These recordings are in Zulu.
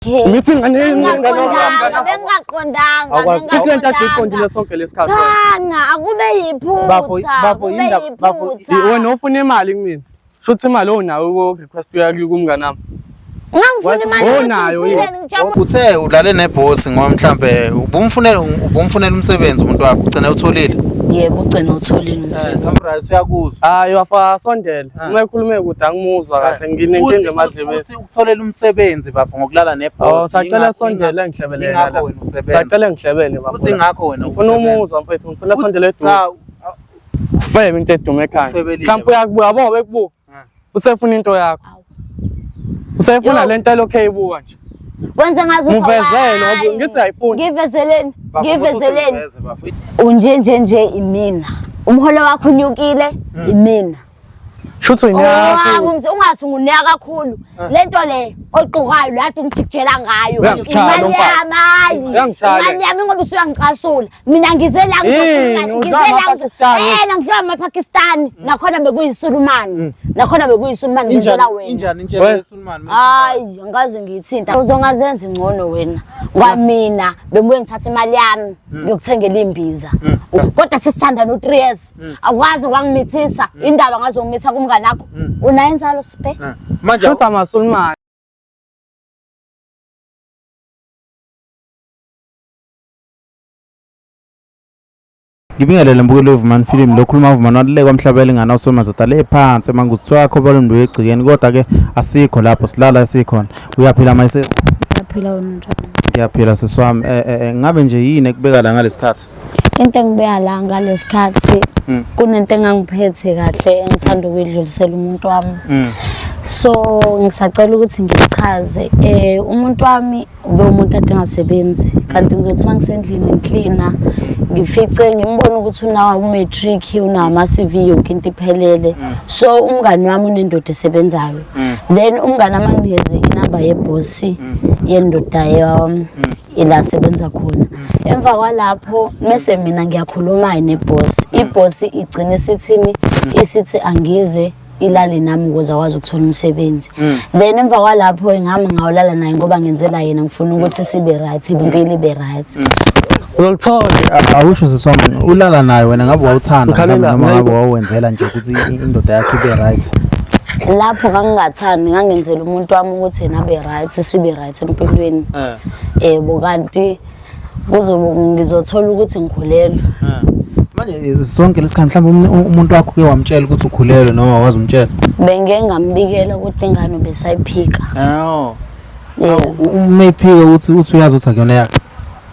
Ngithi ngane Bengingaqondanga, bengingaqondanga, Akwazi. Iphi lento ade iqondile bengingaqondanga. sonke lesikhathi? Thana, akube yiphutha, Bafo, akube bafo, yiphutha. Wena ufuna imali kumina. Shuthi imali onayo uku request uya kumngane wami. Ngangifuna imali Oh, yokuthi nayo ngiphile, yini? ngijabule. Uthe ulale nebhosi ngoba mhlambe ubumfunela umsebenzi umuntu wakho ugcine utholile. Yebo, ugcina utholile umsebenzi. Mhlawumbe right uyakuzwa. Hayi wafa sondele. Uma ekhulume kude angimuzwa kahle nginenkinga emadlebeni. Uthi ukutholela umsebenzi bafo ngokulala nebhosi. Oh, sacela sondele ngihlebele Ingakho la. wena usebenza. Sacela ngihlebele bafo. Uthi ingakho wena Ngifuna usebenza. umuzwa mfethu, ngifuna sondele eduze. Cha, Ufebe into edume ekhaya. Ufebelile, Mhlawumbe uyakubuka yabo bekubuka. Ah. Usefuna into yakho. Usefuna Yo. lento elokhu eyibuka nje. Wenze ngazuthi Muvezele, ngoba awayi. ngithi ayifuni. Ngivezeleni, bafo, ngivezeleni. uthi uveze, bafo. Unje nje nje imina. Umholo wakho unyukile, imina. Shuthi Owami unyaka. ungathi ngunika kakhulu. Lento le ogqokayo la ade ungijikijela ngayo. Uyangishaya Imali lo mfazi. yami hayi. Uyangishaya le. Imali yami ngoba usuyangicasula. Mina ngize la Yini, ngizokhuluma udlala ngize la amaPakistani? Eh ngidlala amaPakistani. Nakhona bekuyisulumani. Nakhona bekuyisulumani ngenzela Injani wena. injani intshebe We- yesulumani? Hayi, angikaze ngiyithinta. Uzongazenza ngcono wena. Kwamina bengibuye ngithatha imali yami ngiyokuthengela imbiza. Kodwa sisithanda no 3 years. Akwazi wangimithisa indaba ngazongimitha kumngane wakho. Unayo inzalo Siphe? Manje Shuthi amasulumane. Ngibingelele mbukeli weVumani Film lo khuluma Vumani walulekwa umhlaba elingana usemadoda le phansi emanguthiwa yakho balundu egcikeni kodwa ke asikho lapho silala esikhona uyaphila mayise. Uyaphila wena njani? Ngiyaphila sisi wami. Ngabe nje yini ekubeka la ngalesikhathi? Into engibeka la ngalesikhathi kunento engangiphethe kahle engithanda ukuyidlulisela umuntu wami. So ngisacela ukuthi ngichaze umuntu wami ube umuntu ade engasebenzi kanti ngizothi uma ngisendlini ngiklina ngifice ngimbone ukuthi unawo umatric unawo ama-CV yonke into iphelele. So umngani wami unendoda esebenzayo, then umngani wami anginikeze inamba yebhosi yendoda yami ila asebenza khona. Emva kwalapho mese mina ngiyakhuluma nebhosi, ibhosi igcine isithini, isithi angize ilale nami ukuze akwazi ukuthola umsebenzi. Then emva kwalapho ngihamba ngawulala naye ngoba ngenzela yena, ngifuna ukuthi sibe right, impilo ibe right. Uzolithola. Awusho sisi wami, ulala naye wena ngabe wawuthanda Ukhalela, mhlawumbe noma nayi- ngabe wawenzela nje ukuthi indoda yakho ibe right? Lapho ngangingathandi, ngangenzela umuntu wami ukuthi yena abe right, sibe right empilweni. Yebo, kanti kuzobe ngizothola ukuthi ngikhulelwe. Manje sonke lesikhathi mhlawumbe umuntu wakho uke wamtshela ukuthi ukhulelwe noma wazi umtshela? Bengike ngambikela ukuthi ingane ubesayiphika. Oh. Yebo. Uma ephika uthi uyazi ukuthi akuyona yakhe?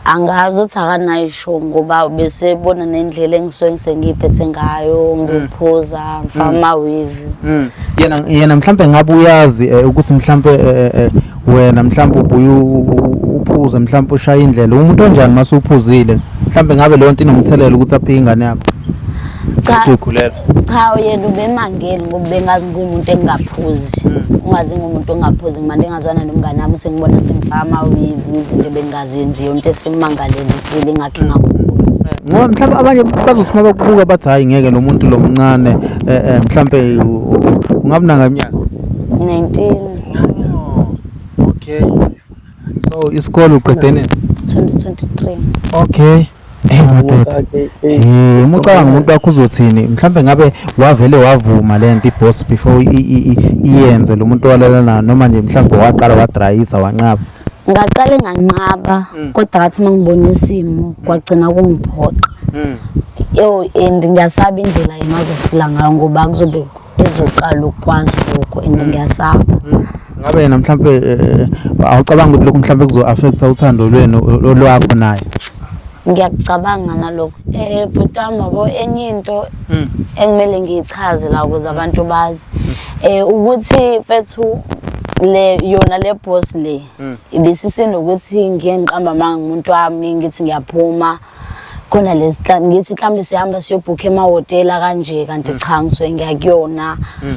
Angazi ukuthi akanayo isho ngoba besebona nendlela engisuke ngisengiyiphethe ngayo, ngiphuza, ngifaka ama-weave. Yena mhlambe ngabe uyazi ukuthi mhlambe wena mhlambe ubuye uphuze mhlambe ushaya indlela umuntu onjani mase uphuzile mhlambe ngabe leyo nto inomthelela ukuthi aphike ingane yakho? Cha. Ukuthi ukhulelwe. Cha, yena ubemangeli ngoba bengazi ngumuntu engingaphuzi. Ungazi ngumuntu ongaphuzi, ngimane ngazwana nomngane wami sengibona sengifaka ama-weave, izinto ebengingazenzi yonke esimangalelisile ingakho ngangikhulu. Ngoba mhlawumbe abanye bazothi uma bekubuka bathi hayi ngeke lo muntu lo mncane mhlambe ungabe unanga iminyaka 19. Okay. So isikole uqede nini? 2023. Okay. Hey madoda. Uma ucabanga umuntu wakho uzothini? Mhlambe ngabe wavele wavuma lento iboss before iyenze lo muntu walala nayo noma nje mhlambe waqala wadrayisa wanqaba? Ngaqale nganqaba kodwa ngathi uma ngibona isimo kwagcina kungiphoqa. Yo, and ngiyasaba indlela yena azofila ngayo ngoba kuzobe ezoqala ukwazi lokho and ngiyasaba. Ngabe yena mhlambe awucabangi ukuthi lokhu mhlambe kuzo-affect-a uthando lwenu lwakho naye? Ngiyakucabanga nalokho. Bhuti wami yabo enye into engimele ngiyichaze la ukuze abantu bazi. Ukuthi mfethu le yona le boss le ibisisinokuthi ngiye ngiqamba amanga umuntu wami ngithi ngiyaphuma khona lezi ngithi mhlawumbe sihamba siyobhukha emahhotela kanje kanti cha ngisuke ngiya kuyona.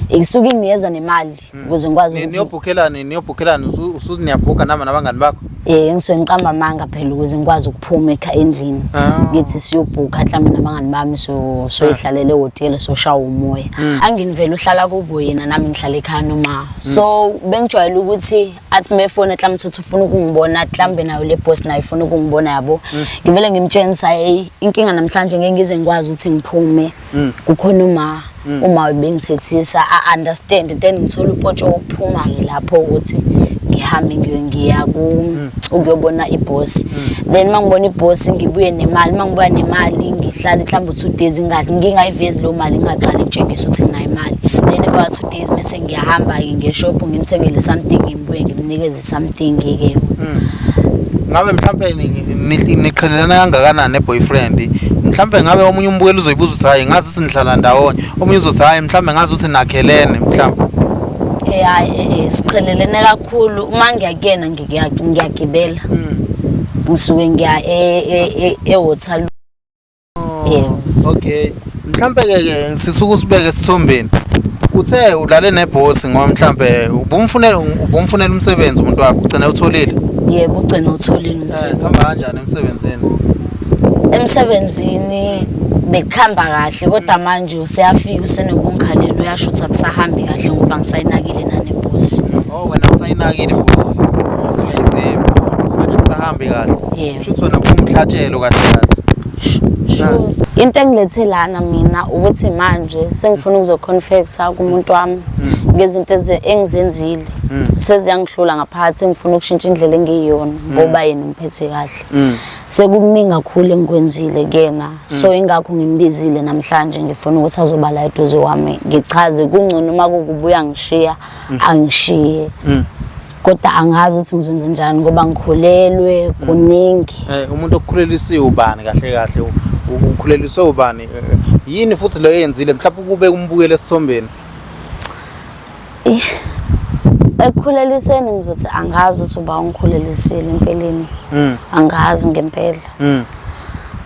Isuke inginikeza nemali ukuze ngikwazi ukuthi Niyobhukhelani, niyobhukhelani usuniyabhukha nami nabangani bakho? Ngisuke ngiqamba amanga phela ukuze ngikwazi ukuphuma ekha endlini. Ngithi siyobhukha mhlawumbe nabangani bami so soyihlalele ehhotela soshawa umoya. Anginivele uhlala kubo yena nami ngihlala ekhaya noma. So bengijwayele ukuthi athi mefona mhlawumbe uthi ufuna ukungibona mhlawumbe nayo le boss nayo ifuna ukungibona yabo. Ngivele ngimtshenisa hey inkinga namhlanje ngeke ngize ngikwazi ukuthi ngiphume. Kukhona uma uma bengithethisa a understand then ngithola upotsho wokuphuma ke lapho ukuthi ngihambe ngiyo ngiya ku ukuyobona iboss. Then mangibona iboss ngibuye nemali, mangibuya nemali ngihlale mhlawumbe 2 days ngingadli ngingayivezi leyo mali ngingaqali ngitshengise ukuthi nginayo imali. Then emva 2 days mase ngiyahamba ke ngeshop ngimthengele something ngibuye ngimnikeze something ke. Ngabe mhlampe niqhelelana kangakanani ne-boyfriend? Mhlampe ngabe omunye umbukeli uzoyibuza ukuthi hhayi ngazi ukuthi nihlala ndawonye, omunye uzothi hhayi mhlampe ngazi ukuthi nakhelene mhlampe. Hhayi siqhelelene kakhulu uma ngiya kuyena ngiyagibela. Ngisuke ngiya e-Waterloo. Yebo. Okay. Mhlampe ke ke sisuke usibeke esithombeni. Uthe ulale nebhosi ngoba mhlampe ubumfunela umsebenzi umuntu wakho ugcine utholile. Yebo, ugcine utholile umsebenzi. Kuhamba kanjani emsebenzini? Emsebenzini bekuhamba kahle kodwa manje useyafika usenokungikhalela uyasho ukuthi akusahambi kahle ngoba ngisayinakile nanebhosi. Oh wena usayinakile ibhosi. Usuyayizima. Manje kusahambi kahle. Yebo. Kusho ukuthi wena umhlatshelo kahle kahle. Sure. Into engilethe lana mina ukuthi manje sengifuna ukuzoconfessa kumuntu wami ngezinto engizenzile. Seziyangihlula ngaphakathi ngifuna ukushintsha indlela engiyiyona ngoba yena ungiphethe kahle. Sekukuningi kakhulu engikwenzile kuyena. So ingakho ngimbizile namhlanje ngifuna ukuthi azoba la eduze kwami ngichaze kungcono uma kukubuya ngishiya angishiye. Kodwa angazi ukuthi ngizwenza njani ngoba ngikhulelwe kuningi. Umuntu okukhulelisiwe ubani kahle kahle? Ukhuleliswe ubani? Yini futhi leyo yenzile mhlawumbe kube umbukele esithombeni? Ekukhuleliseni ngizothi angazi ukuthi uba ungikhulelisile empeleni. Angazi ngempela.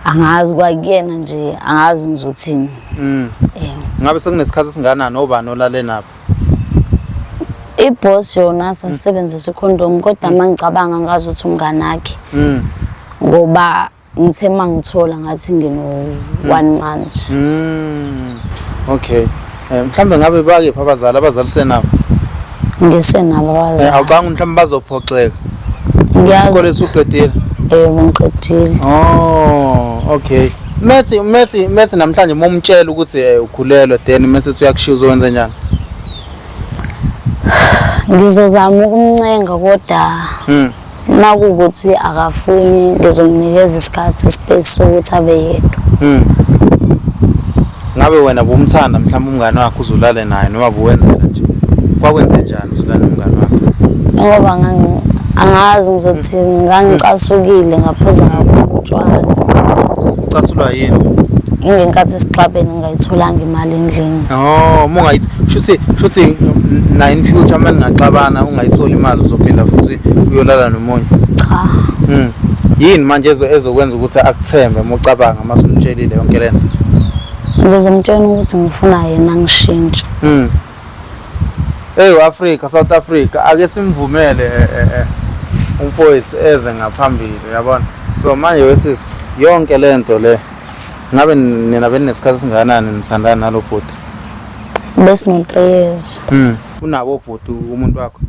Angazi kwakuyena nje angazi ngizothini. Yebo. Ngabe sekunesikhathi esinganani obani olale nabo? Iboss yona sasebenzisa ikhondomu kodwa uma ngicabanga ngazi ukuthi umngane wakhe. Ngoba ngithe mangithola ngathi ngino 1 month. Okay. Mhlambe ngabe bakephi abazali abazali senabo? Ngisenabo abazali. Awucanga mhlambe bazophoxeka. Ngiyazi. Isikole suqedile? Yebo ngiqedile. Oh, okay. Methi namhlanje momtshela ukuthi ukhulelwe then mase uyakushiya uzowenza njani? Ngizozama ukumncenga kodwa nakukuthi akafuni ngizomnikeza isikhathi space sokuthi abe yedwa. Ngabe wena bomthanda mhlawumbe umngane wakho uzolale naye noma buwenzela nje? Kwakwenze njani uzolale nomngane wakho? Ngoba angazi ngizothini, ngangicasukile ngaphuza kakhulu utshwala. Ucasulwa yini? Ingenkathi sixabene ngayitholanga imali endlini. Oh, mungayithi shuthi na in future uma ningaxabana ungayitholi imali uzophinda futhi uyolala nomunye. Cha. Yini manje ezokwenza ukuthi akuthembe uma ucabanga uma usumtshelile yonke lento? Ngizomtshela ukuthi ngifuna yena ngishintshe. Hey Africa, South Africa, ake simvumele umfowethu eze ngaphambili, uyabona? So manje wesisi yonke lento le ngabe nina beninesikhathi esingakanani nithandana nalo bhuti? Besino 3 years. Unabo bhuti umuntu wakho?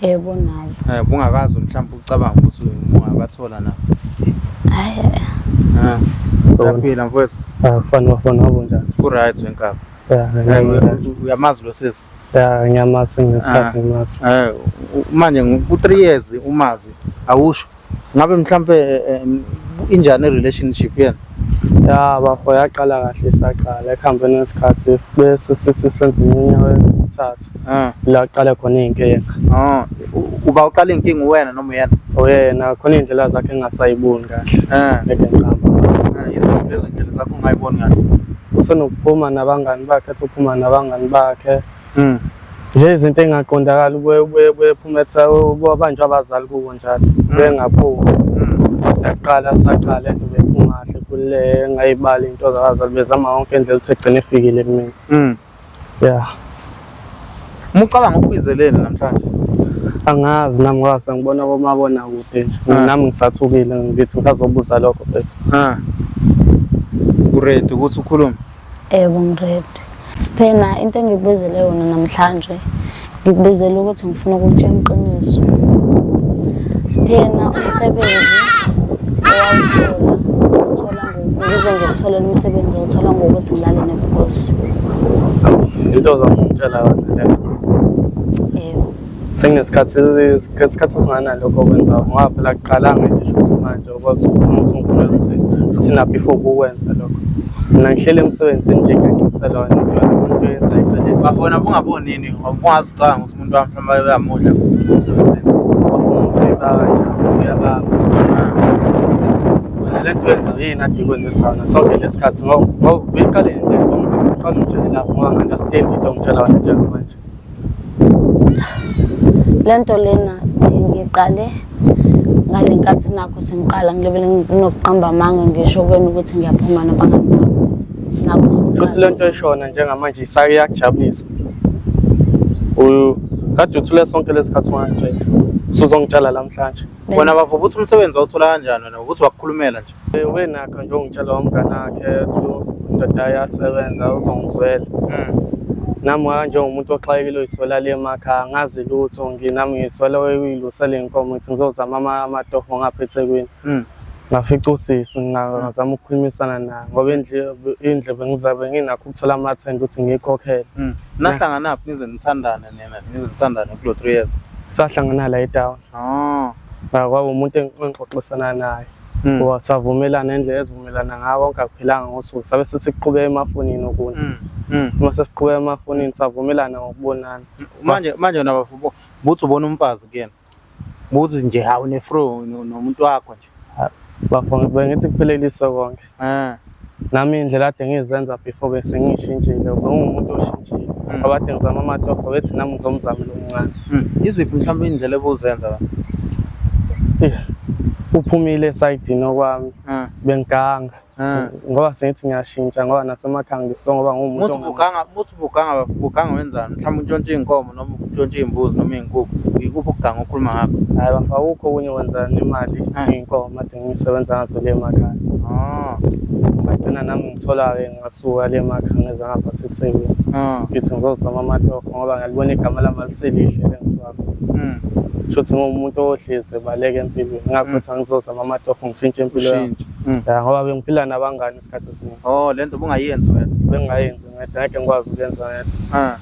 Yebo nabo. Bungakazi mhlawumbe ucabanga ukuthi ungabathola na? Hayi. So uyaphila mfowethu? Fana fana wabo njani? Ku right wenkabi. Uyamazi lo sisi? Ya, ngiyamazi ngesikhathi ngimazi. Manje ku 3 years umazi awusho. Ngabe mhlambe injani relationship yena? Ya bafo yaqala kahle saqala ekuhambeni kwesikhathi bese sisenza iminyaka esithathu. La qala khona inkinga. Oh, uba uqala inkinga wena noma uyena? Uyena, khona indlela zakhe engasayiboni kahle. Ngeke ngiqamba. Iziphi lezo ndlela zakho ungayiboni kahle? Usenokuphuma nabangani bakhe, athi uphuma nabangani bakhe. Nje izinto engaqondakali ubuye phuma ethi wabanjwa abazali kubo njalo. Bengaphumi. Yaqala saqala into bephuma kahle kule ngayibali into zabazali bezama yonke indlela ukuthi egcine efikile kumina. Yeah. Umucabanga ukubizeleni namhlanje? Angazi nami ngoba sengibona komabonakude nje. Nami ngisathukile ngithi ngisazobuza lokho mfethu. Ah. Uready ukuthi ukhulume? Yebo ngiready. Siphena into engikubizele yona namhlanje ngikubizele ukuthi ngifuna ukukutshela iqiniso. Siphena umsebenzi owawuthola uthola ngize ngikutholele umsebenzi owuthola ngokuthi ngilale nebhosi. Into ozongitshela yona leyo. Yebo. Senginesikhathi isikhathi esinganani lokho okwenzayo ngoba phela akuqalanga nje shuthi manje ukwazi ufuna ukuthi ngifunele umsebenzi futhi na before kuwenza lokho. Mina ngihleli emsebenzini nje ngiyanciselwa wena into into oyenza eceleni. Bafona bungaboni yini awukwazi ucabanga ukuthi umuntu wami mhlawumbe uyamudla emsebenzini. Bafuna ukuthi uyibaka nje ukuthi uyabamba. Wena le nto oyenza yini ade ikwenzisa yona sonke lesikhathi ngoba uyiqale nje le nto uqala ungitshele lapho ngoba ngi-understand into ongitshela wona njengamanje. Le nto lena sibe ngiqale ngale nkathi nakho sengiqala ngilobele nginokuqamba amanga ngisho kuwena ukuthi ngiyaphuma nabangani bami. Nakho Futhi le sengiqala. nto eshona njengamanje isake iyakujabulisa. Kade uthule sonke lesikhathi ungangitshela. Usuzongitshela namhlanje. Wena bafo ukuthi umsebenzi wawuthola kanjani wena ukuthi wakukhulumela nje. Wenakho nje ongitshela womngane wakhe ethi indoda iyasebenza uzongizwela. Nami njengomuntu oxakekile oyiswela le emakhaya angazi lutho nginami ngiswela uyilusela iy'nkomo ngithi ngizozama amatoho ngapha eThekwini. Ngafica usisi ngazama ukukhulumisana naye ngoba indlu bengizabe nginakho ukuthola amathenda ukuthi ngiyikhokhele. Nahlanganaphi nize nithandane nina nize nithandane kulo 3 years? Sahlangana la etown. Oh. Kwaba umuntu engixoxisana naye. Savumelana indlela ezivumelana ngayo konke akuphelanga ngosuku sabe sesiqhubeka emafonini okunye. Uma sesiqhubeka emafonini savumelana ngokubonana. Manje wena bafo buthi ubona umfazi kuyena. Buthi nje hawu nefro nomuntu wakho nje. Bafo bengithi kupheleliswe konke. Nami indlela ade ngizenza before bese ngishintshile bengumuntu oshintshile. Abade ngizama amatoho bethi nami ngizomzamela omncane. Iziphi mhlawumbe indlela ebuzenza la? Uphumile esayidini okwami bengiganga. Ngoba sengithi ngiyashintsha ngoba nasemakhaya ngisuka ngoba nguwumuntu Muthi buganga buganga wenzani? Mhlawumbe untshontshe iy'nkomo noma untshontshe iy'mbuzi noma iy'nkukhu. Yikuphi ukuganga okhuluma ngakho? Hhayi bafo akukho okunye kwenzani imali iy'nkomo ade ngisebenza ngazo le emakhaya. Ngagcina nami ngithola-ke ngasuka le emakhaya ngeza ngapha seThekwini. Ngithi ngizozama amatoho ngoba ngiyalibona igama lami aliselihle le ngisuka khona. Kusho ukuthi ngiwumuntu ohlezi ebaleka empilweni. Ngakho ukuthi angizozama amatoho ngishintshe impilo yami. Ya ngoba bengiphila nabangani isikhathi esiningi. Oh lento ubungayenzi wena. Bengingayenzi ngedwa ngeke ngikwazi ukuyenza ngedwa.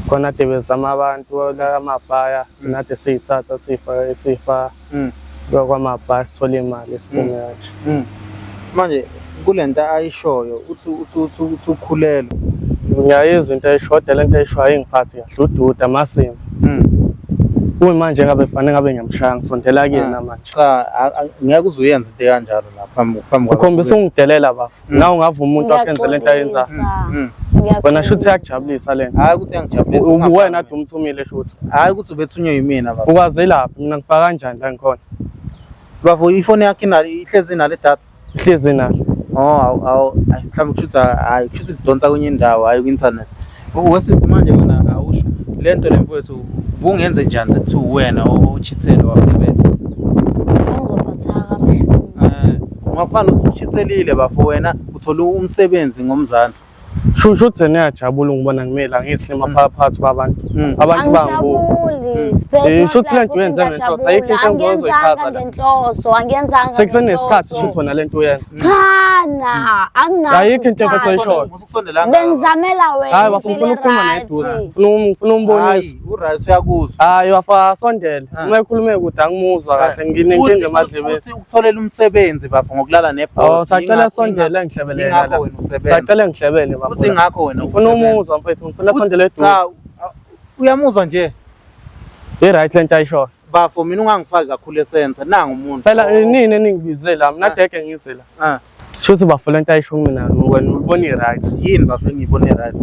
Khona ade bezama abantu la amabhaya thina ade siyithatha sifa sifa kwamabhaya sithole imali siphume kanje. Manje kulento ayishoyo uthi uthi uthi uthi ukhulelwe. Ngiyayizwa into ayishoda lento ayishoyo ayingiphathi kahle ududa amasimba. Kuyimanje ngabe fanele ngabe ngiyamshaya ngisondela kuyena manje. Cha ngeke uze uyenze into kanjalo la phambi phambi kwakho. Ukhombisa ungidelela bafo. Nawe ungavuma umuntu wakhe enze lento ayenzayo. Wena shuthi iyakujabulisa lento. Hayi ukuthi iyangijabulisa. Uwena ade umthumile shuthi. Hayi ukuthi ubethunywe yimina bafo. Ukwazelaphi mina ngifaka kanjani la ngikhona? Bafo ifoni yakho inalo ihlezi inalo idatha. Ihlezi inalo. Oh awu awu mhlawumbe kushuthi hayi kushuthi lidonsa kwenye indawo hayi ku-internet. Wesithi manje wena awusho lento le mfowethu ubungenze njani sekuthiwa uwena ochithele wafebela? Ngizophatheka kabuhlungu. Ungakufana ukuthi uchithelile bafo wena uthola umsebenzi ngomzansi. Shusho uthi niyajabula ungibona ngimile ngiyisilima phakathi kwabantu. Abantu bangibuka. Angijabuli. Sibheke Shuthi lento uyenze ngenhloso ayikho into Angiyenzanga ngenhloso, angiyenzanga Sekusenesikhathi shuthi wena lento uyenza. Cha na, anginaso. Ayikho into ebathoyishoyo. Bengizamela wena. Hayi bafo ngifuna ukukhuluma naye eduze. Ngifuna umbonise. Hayi, uright uyakuzwa. Hayi bafo asondele. Uma ekhulume kude angimuzwa kahle nginenkinga emadlebeni. Uthi ukutholela umsebenzi bafo ngokulala neboss. Oh sacela asondele ngihlebelele Ingakho la. wena usebenza. Sacela ngihlebele bafo. Uthi ingakho wena Ngifuna umuzwa mfethu, ngifuna asondele eduze. Cha, uyamuzwa nje. I-right lento ayishoyo. Bafo mina ungangifaki kakhulu esenza nanga umuntu. Phela nini eningibize la mina deke ngize la. Shuthi bafo lento ayisho kumina wena ubona i-right. Yini bafo engiyibona i-right?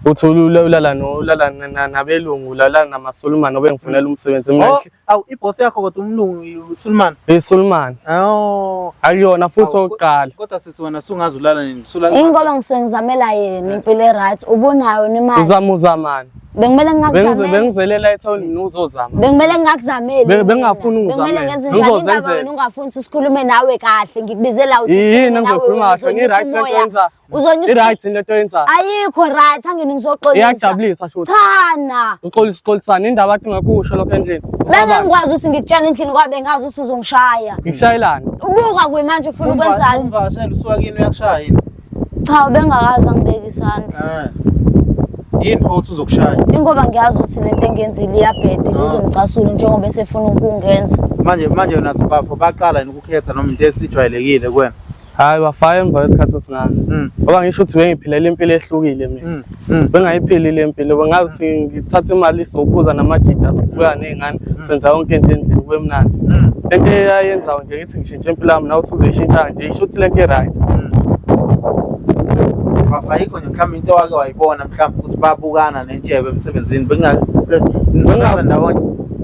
Uthi ulala no ulala nabelungu ulala namaSulumane obengifunela umsebenzi mina. Oh, awu iboss yakho kodwa umlungu uSulumane. ISulumane. Oh. Akuyona futhi oqala. Kodwa sisi wena sungaze ulala nini? Sulala. Ingoba ngisuke ngizamela yena impilo e-right, ubunayo nemali. Uzama uzamani. Bengimele ngingakuzameli. Bengizelela ethawini mina uzozama. Bengimele ngingakuzameli. Bengingafuni ungizamele. Bengimele ngenze njani indaba wena ungafuni ukuthi sikhulume nawe kahle ngikubize la uthi sikhulume nawe. Yini engizokhuluma kahle ngi-right lento oyenzayo. Uzonyisa I-right lento oyenzayo. Ayikho right angini ngizoxolisa. Iyajabulisa shuthi. Chana. Uxolisa uxolisana indaba athi ngakusho lokho endlini. Bengeke ngikwazi ukuthi ngikutshele endlini ngoba bengazi ukuthi uzongishaya. Ngikushayelani? Ubuka kuyimanje ufuna ukwenzani? Umvakashela usuka kini uyakushaya yini? Cha ubengakaze angibeke isandla. Eh. Yini othi uzokushaya? Ingoba ngiyazi ukuthi lento engiyenzile iyabheda izongicasula njengoba esefuna ukungenza. Manje manje wena Sibafo baqala yini ukukhetha noma into esijwayelekile kuwena? Hayi bafaya emva kwesikhathi esingaka. Ngoba ngisho ukuthi bengiphilela impilo ehlukile mina. Bengayiphili le mpilo bengazi ukuthi ngithatha imali sophuza namajita sibuya ney'ngane senza yonke into endlini kube mnandi. Lento eyayenzayo nje ngithi ngishintshe impilo yami nawe usuzoyishintsha nje isho ukuthi lento i-right. Bafa ayikho nje mhlawumbe into owake wayibona mhlawumbe ukuthi babukana nentshebe emsebenzini bengingasebenza ndawonye.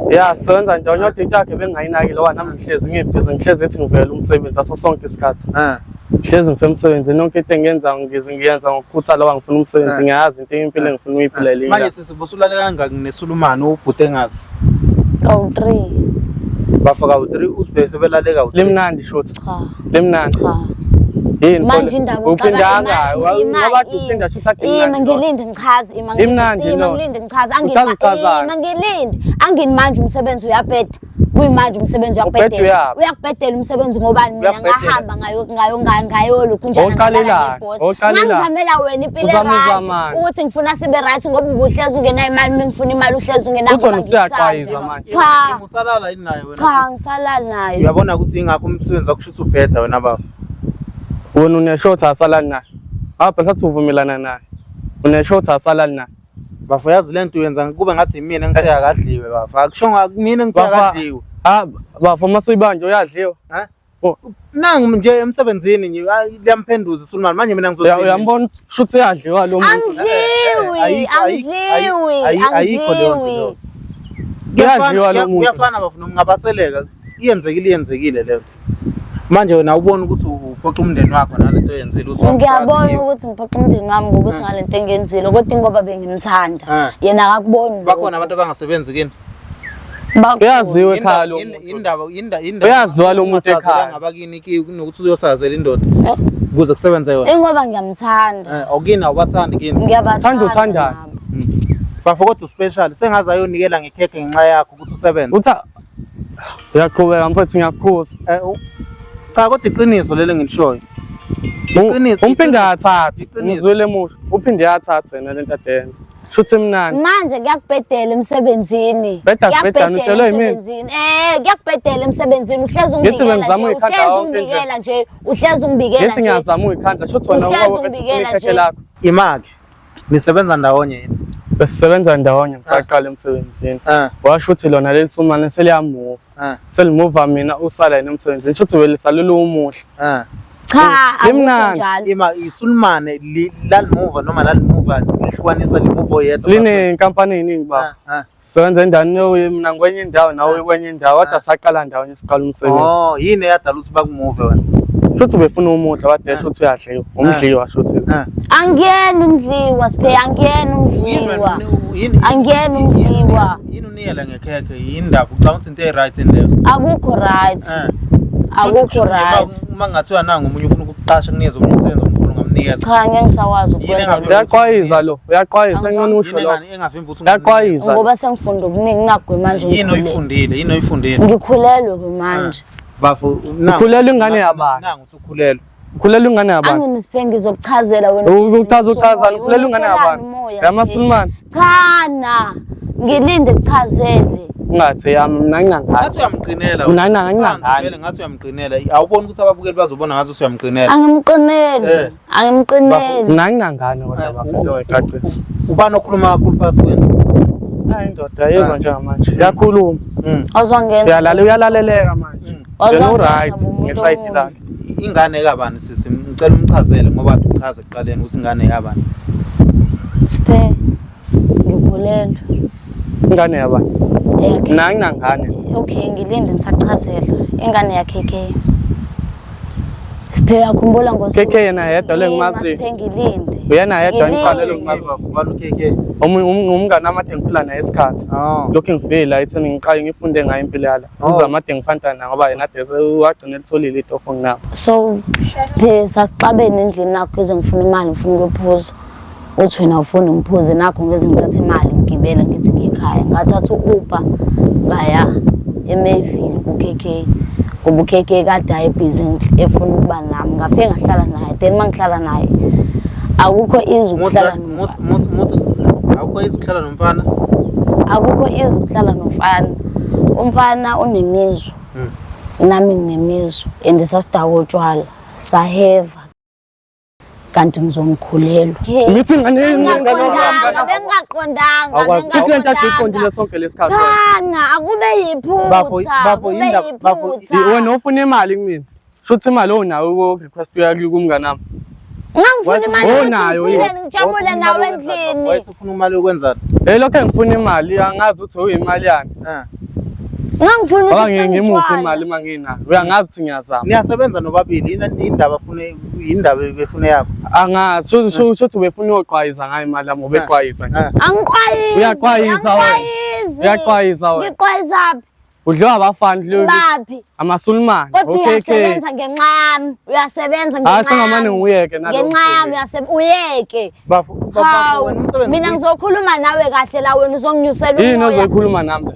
Ya sisebenza ndawonye kodwa into yakhe bengingayinakile ngoba nami ngihlezi ngibhizi ngihlezi ethi ngivela umsebenzi ngaso sonke isikhathi. Ngihlezi ngisemsebenzini yonke into engiyenzayo ngize ngiyenza ngokukhuthala ngoba ngifuna umsebenzi ngiyazi into impilo engifuna ukuyiphilela. Manje sisi bosulale kangaki neSulumane ubhuti engazi? Kawu-3. Bafa kawu-3 uthi bese belale kawu-3. Limnandi shuthi. Cha. Limnandi. Cha. Yini Manje indaba uphinda angayo ngoba uphinda shuthi athi Ima ngilinde ngichaze ima Imnandi ima no. ngilinde ngichaze Uchaza uchazani? ima ngilinde angini manje umsebenzi uyabheda kuyimanje umsebenzi Ubheda uyakubhedela uyaphi? uyakubhedela umsebenzi ngobani mina Uyakubhedela. ngahamba ngayo ngayo ngayo lokhu njani Oqalelani? Oqalelani? ngangizamela wena impilo Uzama right uzamani? ukuthi ngifuna sibe right ngoba ubuhlezi ungenayo imali mina ngifuna imali uhlezi ungenayo Uthi wena ngoba ngikuthanda. usuyaqwayiza manje. Cha. Usalala yini naye wena? Cha sisi? ngisalali naye. Uyabona ukuthi ingakho umsebenzi wakho shuthi ubheda wena bafa. Wena uneshot asalali naye. Ngapha sathi uvumelana naye. Uneshot asalali naye. Bafa yazi lento uyenza kube ngathi yimina engithe akadliwe bafa. Akusho mina engithe Bafa akadliwe. ah bafa masuyibanje uyadliwa. Ha? Oh. Nangu nje emsebenzini nje liyamphenduza iSulumane manje mina ngizothini? Uyambona shuthi uyadliwa lo muntu. Angidliwi, Ayikho- ayikho- angidliwi, ayikho leyo nto angidliwi. leyo. Uyadliwa lo muntu. Kuyafana bafuna ungabaseleka. Iyenzekile iyenzekile leyo. Manje wena ubona ukuthi uphoxa umndeni wakho nalento oyenzile uthi Ngiyabona ukuthi ngiphoxa umndeni wami ngokuthi ngalento engiyenzile kodwa ingoba bengimthanda. Yena akakuboni. lokho. Bakhona abantu abangasebenzi kini. Bakhona. Uyaziwa ekhaya lo muntu. Indaba indaba Uyaziwa lo muntu ekhaya. Ngabakini ki kunokuthi uyosazela indoda ukuze kusebenze yona. Ingoba ngiyamthanda. Awukini awubathandi kini. Ngiyabathanda. Thanda uthandani? nabo. Bafo kodwa uspecial sengaze ayonikela ngekhekhe ngenxa yakho ukuthi usebenze. Uthi uyaqhubeka mfethu ngiyakukhuza. Cha kodwa iqiniso leli engilishoyo. Iqiniso. Umphinde athathe. Iqiniso. Ngizwele musho. Uphinde athathe yena lento adenza. Shuthi mnandi. Manje kuyakubhedela emsebenzini. Bheda kubhedani, Kuyakubhedela utshelwe yimina. emsebenzini. Kuyakubhedela emsebenzini. Uhlezi Ngithi ungibikela bengizama nje, ukuyikhanda uhlezi yonke nje. ungibikela nje, uhlezi ungibikela Ngithi nje. ngiyazama uyikhandla shuthi wena Uhlezi ngoba ungibikela ikhekhe nje. lakho. Imaki. Nisebenza ndawonye yini? Besisebenza ndawonye ngisaqala emsebenzini. Washo ukuthi lona leli thumane seliyamuva. Selimuva mina usala yena emsebenzini. Shuthi welisalula umuhle. Cha, akukho Limnandi. njalo. Ima iSulumane lalimuva noma lalimuva lihlukanisa limuva oyedwa. Linenkampani eyiningi baba. Sisebenza endaweni mina ngikwenye indawo nawe kwenye indawo kodwa saqala ndawonye siqala umsebenzi. Oh, yini eyadala ukuthi bakumuve wena? Shuthi ubefuna umudla wade shuthi uyadliwa. Umdliwa shuthi. Angiyena umdliwa Siphe, angiyena umdliwa. Angiyena umdliwa. Yini uniyela ngekhekhe? Yini ndaba? Ucabanga ukuthi into e-right yini leyo? Akukho right. Akukho right. Uma kungathiwa nangu omunye ufuna ukukuqasha kunikeze omunye umsebenzi omkhulu ungamnikeza. Cha, ngeke ngisakwazi Yini ukwenza engavimba lokho. Uyaqwayiza lo, uyaqwayiza Angizwa- engcono usho Yini lo. engavimba ukuthi Uyaqwayiza. Ngoba sengifunda okuningi nakho manje Yini ngikhulelwe. oyifundile? Yini oyifundile? Ngikhulelwe ke manje. Bafo, nangu. Ukhulelwe ingane yabantu. Nangu uthi ukhulelwe. Ukhulelwe ingane yabantu. Angini Siphe ngizokuchazela wena. Uchaza uchazana, ukhulelwe ingane yabantu. YamaSulumane. Cha na. Ngilinde kuchazele. Ungathi yami mina nginangani. Ngathi uyamqinela. Mina nginangani. Vele ngathi uyamqinela. Awuboni ukuthi ababukeli bazobona ngathi usuyamqinela. Angimqineli. Angimqineli. Mina nginangani kodwa bafo into ecacisa. Ubani okhuluma kakhulu phakathi kwenu? Nayi indoda yezwa njengamanje. Iyakhuluma. Ozongenza. Uyalala uyalaleleka manje. Yena Ozongenza uright umuntu ngesayidi omubi. lakhe. Ingane kabani sisi? Ngicela umchazele ngoba uchaze ekuqaleni ukuthi ingane yabani. Siphe. Ngikhulelwe. Ingane yabani? Eyakhe. Mina nginangane. Okay, ngilinde ngisachazela. Ingane yakhe ke. Siphe uyakhumbula ngosuku. KK yena yedwa le ngimaziyo. Siphe ngilinde. Uyena yedwa ngiqale lo Ngilinde. ngimaziyo. Ubani uKK? Omunye umngane wami ade ngiphila naye isikhathi. Oh. Lokhu ngifile itheni ngiqale ngifunde ngayo impilo yala. Oh. Uzama ade ngiphantana ngoba yena ade wagcina elitholile itoho nginabo. So Siphe sasixabene endlini nakho ize ngifuna imali ngifuna ukuyophuza. Uthi wena awufuni ngiphuze nakho ngeze ngithathe imali ngigibele ngithi ngikhaya. Ngathatha u-Uber ngaya eMayville ku-KK ngoba u-KK kade ayebhizi efuna ukuba nami. Ngafike ngahlala naye then uma ngihlala naye akukho easy ukuhlala nomfana. Muthi akukho easy ukuhlala nomfana. Akukho easy ukuhlala nomfana. Umfana unemizwa. Nami nginemizwa and sasidakwa utshwala saheva kanti ngizomkhulelwa. Ngithi ngane Bengingaqondanga, bengingaqondanga, Akwazi into ade bengingaqondanga. iqondile sonke lesikhathi. Chana, akube yiphutha, Bafo, kube bafo, yiphutha. Wena ufuna imali kumina. Shuthi imali onayo uku request uya kumngane wami. Ngangifuna imali Oh, yokuthi nayo ngiphile yini? ngijabule nawe endlini. Wayethi ufuna imali yokwenzani? Eh lokho engifuna imali angazi ukuthi uyimali yani. Eh. Ngangifuna Ngoba ukuthi ngimuphi ngitshwala. imali uma nginayo. Uyangazi ukuthi ngiyazama. Niyasebenza nobabili yini indaba afune indaba befune yakho. Angazi shuthi ubefuna uyoqwayiza ngayo imali yami ubeqwayiza nje. Eh. Angiqwayizi. Uyaqwayiza wena. Angiqwayizi. Uyaqwayiza wena. Ngiqwayizaphi? Udliwa abafana udliwa Baphi? amaSulumane. Kodwa OKK. uyasebenza ngenxa yami. Uyasebenza Hayi ngenxa sengamane yami. nguyeke nalo Ngenxa yami msebenzi. uyasebenza uyeke. Bafo bafo Hawu, wena umsebenzi. mina ngizokhuluma nawe kahle la wena uzonginyusela Yini umoya. ozoyikhuluma nami?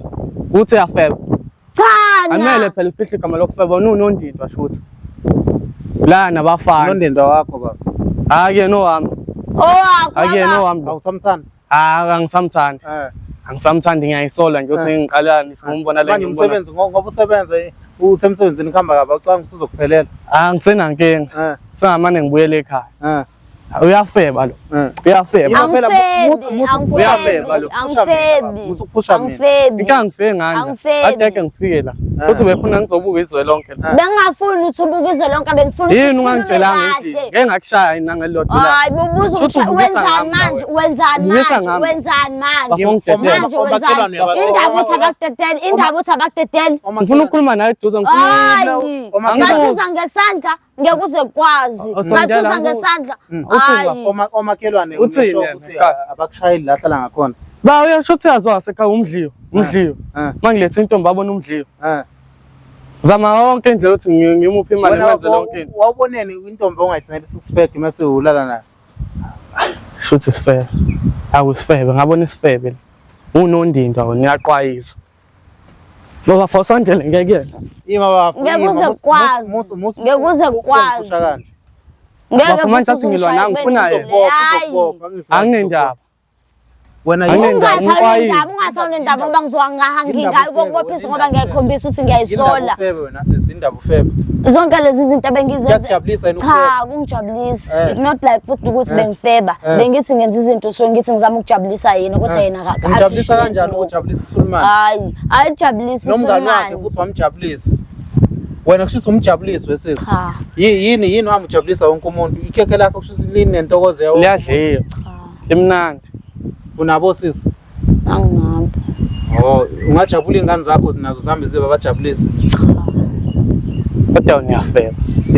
Uthi uyafeba. Chana. Amele phela ufihle igama lokufeba unondindwa shuthi. La nabafana. Nondindwa wakho bafo. Hayi ke nowami. Owakho. Hayi ke baba. nowami. Awusamthandi. Hayi angisamthandi. Eh. Angisamthandi ngiyayisola nje ukuthi ngiqalani ngisho umbona le Manje umsebenzi ngoba usebenza uthi emsebenzini kuhamba kabi awucabanga ukuthi uzokuphelela. Angisenankinga. Eh. Sengamane ngibuyele ekhaya. Eh. Uyafeba lo. Eh. Uyafeba. Yima phela, Angifebi, Uyafeba lo. angifebi, Musa ukuphusha mina. angifebi. Into angifike ngani. Angifebi. Ade ke ngifike la. Uthi ubefuna ngizobuka izwe lonke la. Bengingafuni ukuthi ubuke izwe lonke, bengifuna ukuthi Yini sikhulume ungangitshelanga kahle. endlini? Ngeke ngakushaya yini nangelilodwa ilanga. Hayi, bubuza Futhi ubukisa wenzani ngami manje? la Wenzani Ubukisa manje? ngami. Wenzani manje? Bafo ngidedele. Manje wenzani? Indaba uthi abakudedele, indaba uthi abakudedele. Ngifuna ukukhuluma nawe eduze ngifuna Hayi, Angibuzi. ngathuza ngesandla ngeke uze kwazi. Usondela Ngathuza kuwe. ngesandla. Uthini Hayi. Omakhelwane Uthini ungasho yena? ukuthi abakushayeli la ahlala ngakhona. Ba uyasho ukuthi yaziwa sekhaya umdliwo, umdliwo. Eh. Mangilethe intombi abona umdliwo. Eh. Zama yonke indlela ukuthi ngimuphe imali Wena ngenze yonke into. wawuboneni intombi ongayithengela i-six pack mase ulala nayo? Shuthi isifebe. Akusifebe, ngabona isifebe. Unondindwa wena uyaqwayiza. Ngoba for sondele ngeke yena. Ima bafo. Ngeke ima, uze kukwazi. Ngeke uze kukwazi. ungipusha kanje. Ngeke Bafo, manje futhi athi ngilwa uzongishaya nawe, ngifuna ekubeni yena. ngizole. Hayi. Uzokubopha, uzokubopha, Anginendaba. Wena Anginendaba. Ungathi awunendaba, Ngiqwayiza. ungathi awunendaba ngoba ngizowangaha ngingayi kokubophisa ngoba ngiyayikhombisa ukuthi Indaba ngiyayisola. ufebe wena sisi, indaba ufebe. Zonke lezi zinto ebengizenza Kuyakujabulisa yini Cha, ukufeba? kungijabulisi. Eh. It not like futhi ukuthi bengifeba. Bengithi ngenza izinto so ngithi ngizama ukujabulisa yena kodwa yena Umjabulisa appreciate kanjani lokho. ukujabulisa iSulumane? Hayi, ayijabulisi Nomngani wakhe iSulumane. futhi wamjabulisa. Wena kusho ukuthi umjabulisi wesisi. Cha. Yini yini wamjabulisa wonke umuntu? Ikhekhe lakho kusho ukuthi linentokozo yawo. Liyadliwa. Limnandi. Unabo sisi? Anginabo. Oh, ungajabula ingane zakho nazo zihambe zibe abajabulisi. Kodwa ngiyafeba.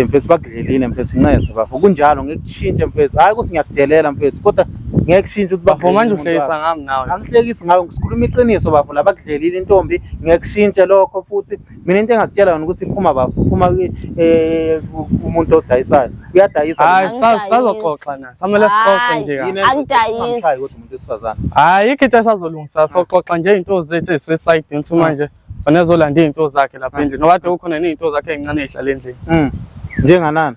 Mfethu bakudlelile mfethu ncese bafo. Kunjalo ngeke kushintshe mfethu. Hayi ukuthi ngiyakudelela mfethu kodwa ngeke kushintshe ukuthi Bafo manje umuntu uhlekisa wakho. ngami nawe. Angihlekisi ngawe ngisikhuluma iqiniso bafo la bakudlelile intombi ngeke kushintshe lokho futhi mina into engakutshela yona ukuthi phuma bafo phuma kumuntu odayisayo. Uyadayisa. Hayi Angidayisi. sazoxoxa na. Samele sixoxe nje Hayi. kahle. Angidayisi. Kodwa umuntu wesifazane. Hayi ikho into esazolungisa soxoxa nje izinto zethu ezisesayidini ukuthi manje fanele ezolanda izinto zakhe lapha endlini. Ngoba kade kukhona nezinto zakhe ezincane ezihlala endlini. Njenganani?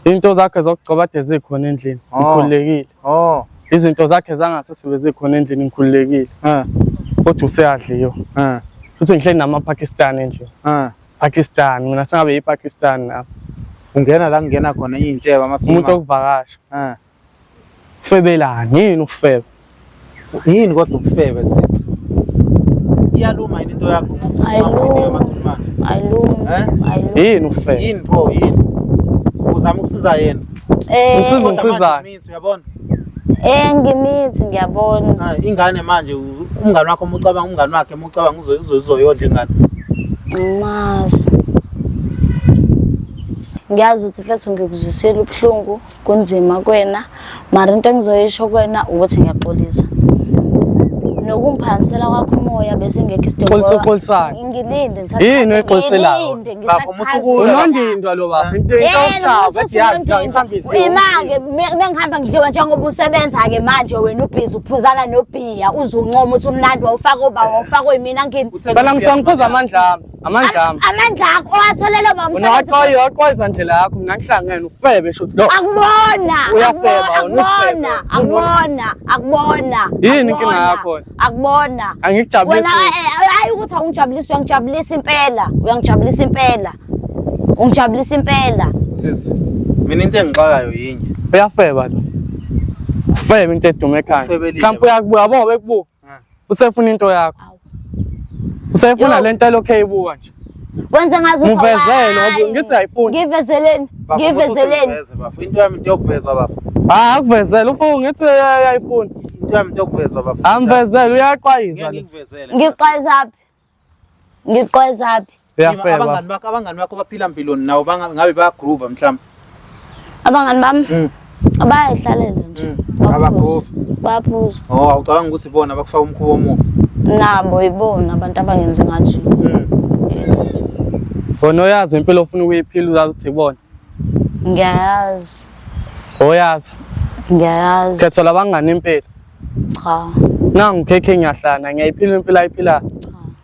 Izinto zakhe zokugcoba kade zikhona endlini. Oh. Ngikhululekile. Oh. Izinto zakhe zangasese bezikhona endlini ngikhululekile. Kodwa useyadliwa. Futhi ngihleli nama-Pakistan endlini. Pakistan, mina sengabe yiPakistan nami. Ungena la ngena khona iy'ntsheba Umuntu okuvakasha. Ufebelani? Yini ukufeba? Yini kodwa ukufebe sisi? Iyaluma yini into yakho? Ayilumi. Amasulumane. Ayilumi. Eh? Ayilumi. Yini ukufeba? Yini pho yini? Uzama ukusiza yena. Ngisiza Kodwa manje ngisizane. umithi, uyabona? Ngimithi ngiyabona. Ingane manje umngane wakho uma ucabanga umngane wakhe uma ucabanga uzoyondla ingane. Angimazi. Ngiyazi ukuthi mfethu ngikuzwisile ubuhlungu, kunzima kuwena, mara into engizoyisho kuwena ukuthi ngiyaxolisa. Nokungiphakamisela kwakho umoya besingekho isidingo. Xolisa uxolisani. Ngilinde Yini oyixoliselayo? Ngilinde Bafo, ngisakuchazela. Unondindwa lo bafo. Into into yokushaya bethi Ima-ke bengihamba ngidliwa njengoba usebenza-ke manje wena ubhizi uphuzana nobhiya uze uncome ukuthi umnandi wawufaka oba wawufaka oyimina ngini Phela ngisangiphuza amandla ami. Amandla ami. Amandla akho owatholelwa ba umsebenzi. Unawaqoyi waqoyiza ndlela yakho mina ngihlangene ufebe shuthi lo. Akubona. Uyafeba, wena Akubona. ufebe. Akubona. Akubona. Yini inkinga akubona, yakho wena? Akubona. Angikujabulisi. Wena hayi ukuthi awungijabulisi uyangijabulisa impela. Uyangijabulisa impela. Ungijabulisa impela. Sisi, mina into engixakayo yinye. Uyafeba lo. Ufebe into edume ekhaya. Ufebelile. Mhlawumbe uyakubuya yabo bekubuka. Usefuna into yakho. Usefuna Yo. le nto elokhu eyibuka nje. Wenze ngazi ukuthi Muvezele, hayi. ngithi ayifuni. Ngivezeleni. Bafo, Ngivezeleni. usuveze, bafo. Into yami into yokuvezwa bafo. Hayi akuvezele ufuna ngithi ayifuni. Into yami into yokuvezwa bafo. Amvezele uyaqwayiza Ngeke lo. ngikuvezele. Ngiqwayizaphi? Ngiqwayizaphi? Uyafeba. Abangani bakho baphila mpiloni nawo ngabe bayagroova mhlawumbe. Abangani bami Mm. bayayihlalela nje. Abagroove. Bayaphuza. Oh, awucabanga ukuthi bona bakufaka umkhuba omubi. Nabo ibona abantu abangenzi kanje. Yes. Wena uyazi impilo ofuna ukuyiphila uzazi ukuthi ibona. Ngiyayazi. Oyazi. Ngiyayazi. Khetha labangani impilo. Cha. Nangu khekhe ngiyahlana ngiyayiphila impilo ayiphilayo.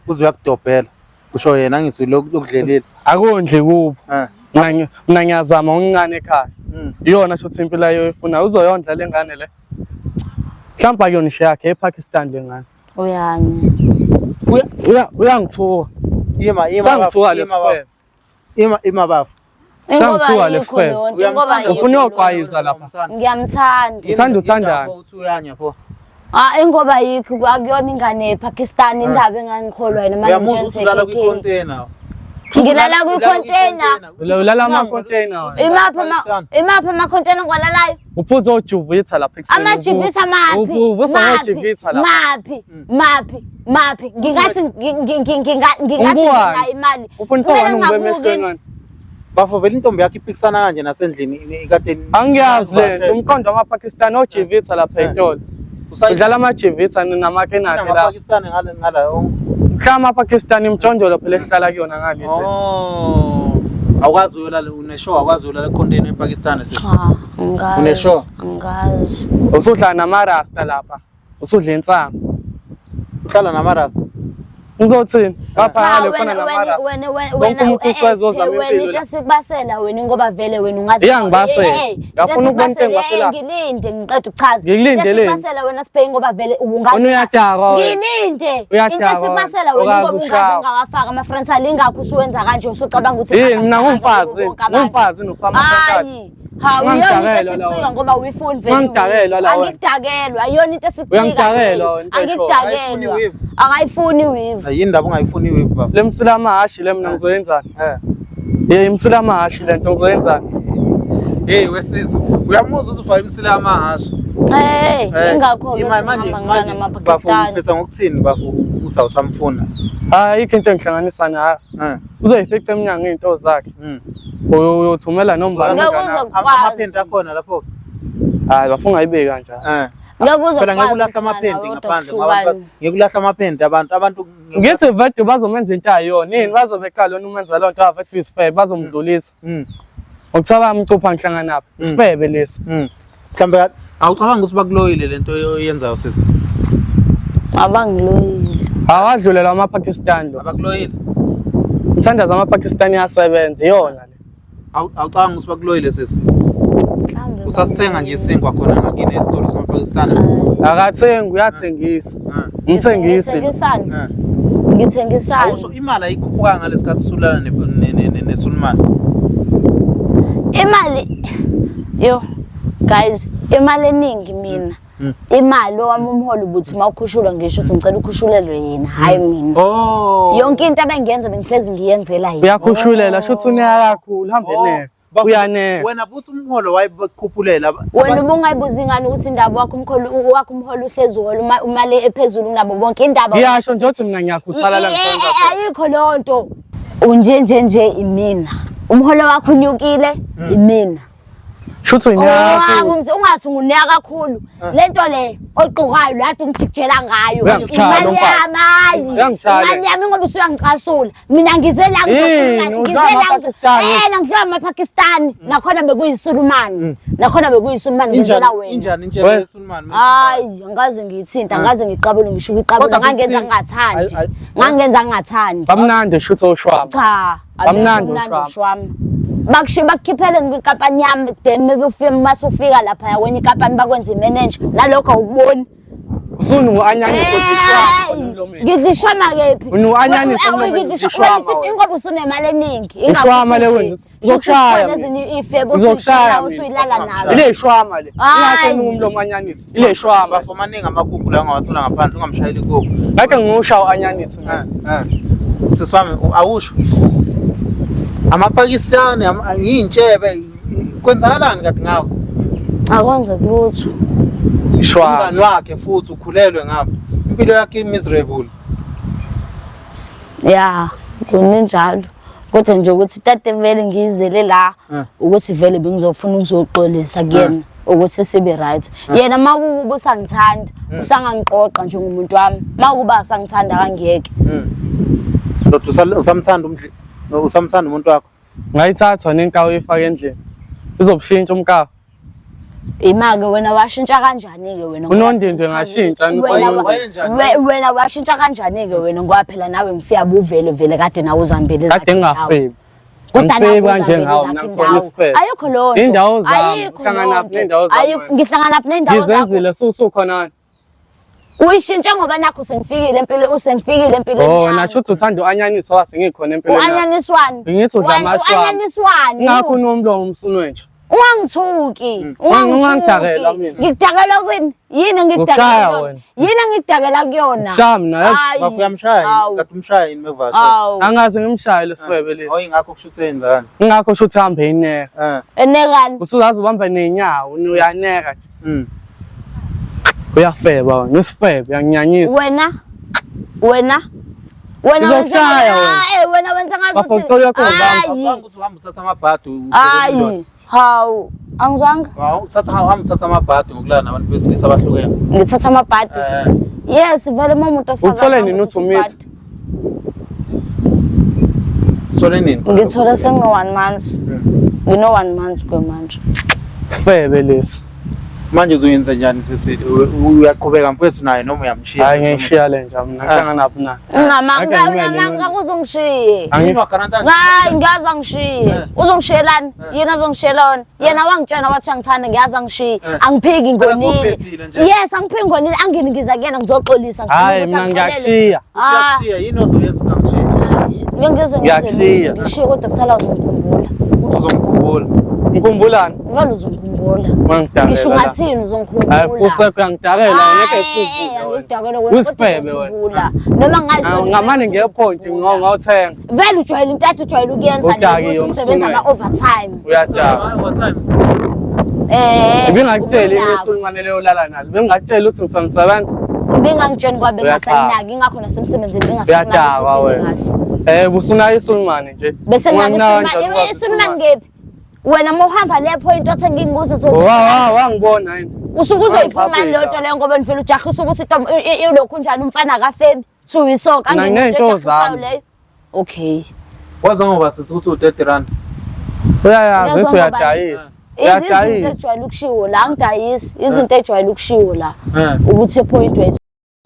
Uze uyakudobhela. Kusho yena ngithi lokudlelile. Akondli kubo. Eh. Mina ngiyazama okuncane ekhaya. Iyona shuthi impilo ayoyifuna uzoyondla le ngane le. Mhlawumbe akuyona ishe yakhe ePakistan le ngane. Uyanya. Uya uyangithuka. Ima ima Sangithuka bafo. le Ima bafo. sifebe. Ima ima bafo. Ingoba Sangithuka le ayikho sifebe. leyo nto, ingoba Uyamthanda? ayikho Ufuna leyo uyoqwayiza lapha. Ngiyamthanda. Uthanda uthandani? Uthi uyanya pho. Ah ingoba ayikho akuyona ingane yePakistan indaba engangikholwa yena manje Uyamuzwa ukuthi ulala kwi-container. Ngilala kwi-container. Ulala ama-container wena. Imaphi ama imaphi ama-container ngiwalalayo? Uphuza ojuvitha lapha ekuseni. Amajivitha maphi? Uvusa Maphi? ngojivitha lapha. Maphi? Maphi? Maphi? Ngingathi ngingathi Ungibuwani? nginayo imali. Ufuna Kumele wani ngibe ngingabuki. emehlweni wani? Bafo vele intombi yakho iphikisana kanje nasendlini ikade Angiyazi le nto umqondo wamaPakistan ojivitha lapha ey'tolo. Udlala amajivitha namakenakhe la. amaPakistan ngala ngala. Mhla amaPakistan imjondolo phela esihlala kuyona ngalithi. Oh. Awukwazi uyolala uneshow awukwazi uyolala econtainer ePakistan sisi. Cha, angazi. Uneshow? Angazi. Usudla namarasta lapha. Usudla insangu. Uhlala namarasta. Ngizothini? Ngapha Cha, ngale khona wena namarasta. wena wena Wonke wena umuntu usezozama wena impilo into la. esikubasela wena ngoba vele wena ungazi Iyangibasela. Eh, eh, into Ngiyafuna ukubona into esikubasela, engibaselayo. eh, ngilinde ngiqeda ukuchaza. Into Ngikulindeleni? esikubasela wena sibheke ngoba vele ungazi Wena uyadakwa wena. Ngilinde. Into Uyadakwa esikubasela wena. wena ngoba Ukaze ungazi ushawe. ngawafaka ama-frontal ingakho usuwenza kanje usucabanga ukuthi Yini ngapha mina ngisakaza ngumfazi, kubo bonke abantu. ngumfazi nofama Hayi. Hawu iyona into Ungangidakelwa la esicika wena. ngoba uyifuni vele. Ungangidakelwa la wena. Angikudakelwa iyona into esicika. Uyangidakelwa wena, into eshoyo. Ayifuni Angikudakelwa. weave. Akayifuni weave. Yini ndaba ungayifuni iweave bafo? Le msila amahashi le mina ngizoyenzani? Eh. Ye imsila amahashi le nto ngizoyenzani? Hey wesisi, uyamuzwa ukuthi ufaka imsila yamahashi. Hey, ingakho ke Ima- manje ngihamba manje ngilala bafo namaPakistan. uphetha ngokuthini bafo uthi awusamfuna. Hayi ayikho into engihlanganisa nayo. Eh. Uzoyifica emnyango iy'nto zakhe. Uyothumela noma Ngeke ubani uze umngane wakho. ukwazi. Amaphenti akhona lapho. Hayi bafuna ungayibeki kanjalo. Eh. Ngeke uze Phela ngeke ukwazi ulahle ukuthi amaphenti nawe ngaphandle kodwa ngoba abantu kuhlukane. ngeke ulahle amaphenti abantu Ngithi vele bazomenza into ayiyona. Yini bazobe qala lona umenza loo nto ave kuyisifebe bazomdlulisa. Ngokuthiwa bayamcupha ngihlanganaphi. Isifebe lesi. Mhlambe awucabanga ukuthi bakuloyile lento oyenzayo sisi. Abangiloyile. Awadlulela amaPakistan lo. Abakuloyile. Umthandazo wamaPakistan iyasebenza iyona le. Awucabanga ukuthi bakuloyile sisi. Mhlawumbe Usasithenga nje isinkwa khona ngakini esitolo samaPakistan. Akathengi uyathengisa. Umthengisi. lo. Ngithengisani? Eh. Ngithengisani? Awusho imali ayikhuphuka ngalesikhathi usulala neSulumane. Imali yo guys, imali eningi mina. Imali owami umholo ubuthi mawukhushulwa ngisho ukuthi ngicela ukhushulelwe yena, hayi mina. Oh. Yonke into abengiyenza bengihlezi ngiyenzela yena. Uyakhushulela shuthi uneka kakhulu hambe Oh. neka. Bafo, Uyaneka. Wena buthi umholo wayebakhuphulele. Wena ubungayibuza ingane ukuthi indaba wakho umkhulu wakho umholo uhlezi uhola imali ephezulu kunabo bonke indaba. Ngiyasho nje ukuthi mina ngiyakhuthala la ngikhonza khona. Ayikho leyo nto. Unje nje nje imina. Umholo wakho unyukile imina. Shuthi Owami unyaka. umzi ungathi ngunika kakhulu. Lento le oygqokayo la kade ungijikijela ngayo. Uyangishaya lo Imali mfazi. yami hayi. Uyangishaya le. Imali yami ngoba usuyangicasula. Mina ngize la Yini, ngizokhuluma udla ngize la amaPakistani? Eh ngidla amaPakistani nakhona bekuyisulumani. Nakhona bekuyisulumani ngizela wena. Injani intshebe We. yesulumani? Hayi angikaze ngiyithinta angikaze ngiqabule ngisho ukuyiqabula Kodwa ngangenza kuthi- ngingathandi. Ayi, ayi. Ngangenza ngingathandi. Bamnandi shuthi oshwaba. Cha, Bamnandi abekho mnandi ushwama. ushwama. Bakushiya bakukhiphele kwinkampani yami then mebefika mase ufika lapha kwenye inkampani bakwenza i-manager nalokho awukuboni. Usunu anyanisi Hey, ngidla ishwama kephi? Unu-anyanisi emlomeni, Ngidla ishwama ishwama wena. ingoba usunemali eningi. Ishwama le wenza. Ngizokushaya mina. Ezinye ifebe Ngizokushaya mina. usuyilala nazo. Ile shwama le. Hayi. Ingase umlomo anyanisi. Ile shwama. Bafo maningi amagugu la ongawathola ngaphandle ungamshayeli ikuku. Ngake ngiwushawa u-anyanisi. Eh, eh. Sisi wami awusho. AmaPakistani iy'ntshebe kwenzakalani kade ngawo? Akwenze lutho. Ishwama. Umngani wakhe futhi ukhulelwe ngapha. Impilo yakhe miserable. Ya, kunenjalo. Kodwa nje ukuthi tate vele ngiyizele la ukuthi vele bengizofuna ukuzoxolisa kuyena ukuthi sibe right. Yena makuba usangithanda, usangangiqoqa njengomuntu wami. Makuba asangithanda akangiyeke. Ndoda usamthanda umdli usamthanda umuntu wakho. Ngayithatha nenkawu ifake endlini. Izobushintsha umkawu. Ima-ke wena washintsha kanjani-ke wena? Unondindwa engashintsha, Wena Wayenjani? wena washintsha kanjani-ke wena ngoba phela nawe ngifika buvele vele kade nawe uzambele Kade ezakhe indawo. ngingafebi. Kodwa nawe Angifebi kanje uzambele ngawe ezakhe mina ngisona indawo. isifebe. Ayikho leyo nto. Indawo zami, Ayikho uhlangana leyo phi nto. ney'ndawo zami Ayikho- wena? Ngihlangana phi ney'ndawo zakho? Ngizenzile susukhona. Uyishintshe ngoba nakho sengifikile empilweni usengifikile empilweni Oh, yami. nasho ukuthi uthanda u-anyanisi wase ngikhona empilweni. yakho. U-anyaniswani? Ngithi udla amashwama. U-anyaniswani? Ngakho unomlomo umsunu wenja. Ungangithuki, Ungangidakela ungangithuki. mina. Ngikudakela kwini? Yini engikudakela Ngokushaya kuyona? wena. Yini engikudakela kuyona? Shaya mina, yazi. Hayi. Bafo uyamshaya yini? Awu. Kade umshaya yini mevasa? Awu. Angaze ngimshaye lesifebe lesi. Oh ingakho kusho yenzakani. Ingakho shuthi hambe ineka. Eh. Enekani? Usuzazi ubamba nenyawo, uyaneka nje. Uyafeba wena, usifebe, uyanginyanyisa. Wena? Wena? Wena wenza Ngizokushaya wena. Eh wena wenza Bafo, ngazuthi. ngicela uyakho ngibamba. Hayi. Awucabanga ukuthi uhamba uthatha amabhadi Hayi. Hawu. Angizwanga. Uthatha uhamba uthatha amabhadi ngokulala nabantu besilisa abahlukene. Ngithatha amabhadi. Eh. Yes, vele uma umuntu osifazane. Uthole nini uthi umithi? Uthole nini? Ngithole sengino 1 month. Ngino 1 month kwemanje. Sifebe lesi. Manje uzoyenza njani sisi? Uyaqhubeka mfowethu naye noma uyamshiya? Hayi ngiyishiya le nja mina, ngihlangana phi naye. Ungamanga Ake ngimele unamanga mina. kuzongishiye. Angi- Hayi ngiyazi angishiye. Uzongishiyelani? Yena azongishiyela wona. Yena wangitshela wathi uyangithanda ngiyazi angishiye. Angiphiki Phela ngonile. sewubhedile nje. Yes, angiphiki ngonile. Angini ngiza kuyena ngizoxolisa. Ngifuna Hayi ukuthi mina angixolele. ngiyakushiya. Ah, Uyakushiya yini ozoyenza usamshiya? ngeke ngize ngenze Ngiyakushiya. lutho, ngishiye kodwa kusala uzongikhumbula. Uthi uzomkhumbula. Ngikhumbulani? Vele uzongikhumbula. Mangidakela. Ngisho la. ungathini Hayi uzongikhumbula. futhi uyangidakela ngeke Hayi, ukukhumbule. wena. angikudakela wena kodwa Usifebe wena. uzongikhumbula. Noma ngingayisoli. Ngamane ngepoint ngawuthenga. Vele ujwayele into athi ujwayele ukuyenza Udakiwe, le ukuthi usebenza umsungwe. ama-overtime. Uyadaka. What time? Eh. Ibingakutsheli ubunako. isulumane leyo lala nalo. Bengingakutsheli ukuthi ngisangisebenza. Bengangitsheni ngoba Uyachaba. bengasalinaki ingakho nasemsebenzini Uyadakwa bengasakunakisisile wena. kahle. Eh usunayo isulumane nje. Bese Unganginaka kanjani ukwazi isulumane ngephi? Wena uma uhamba le point othenga iy'mbuzi Wa wa wangibona yini? usuke uzoyifumana Wangibona. leyo nto leyo ngoba nivele ujahisa ukuthi ilokhu njani umfana akafebi kuthiwa isoka Mina angento nginey'nto ejahisayo zami. leyo. Okay. Wazi ngoba sisi ukuthi u-30 rand. Uyayazi Uyezwa ukuthi ngoba- uyadayisa. Izinto Uyadayisa. ezijwayele ukushiwo la angidayisi izinto ejwayele ukushiwo la Eh. ukuthi epoint wethu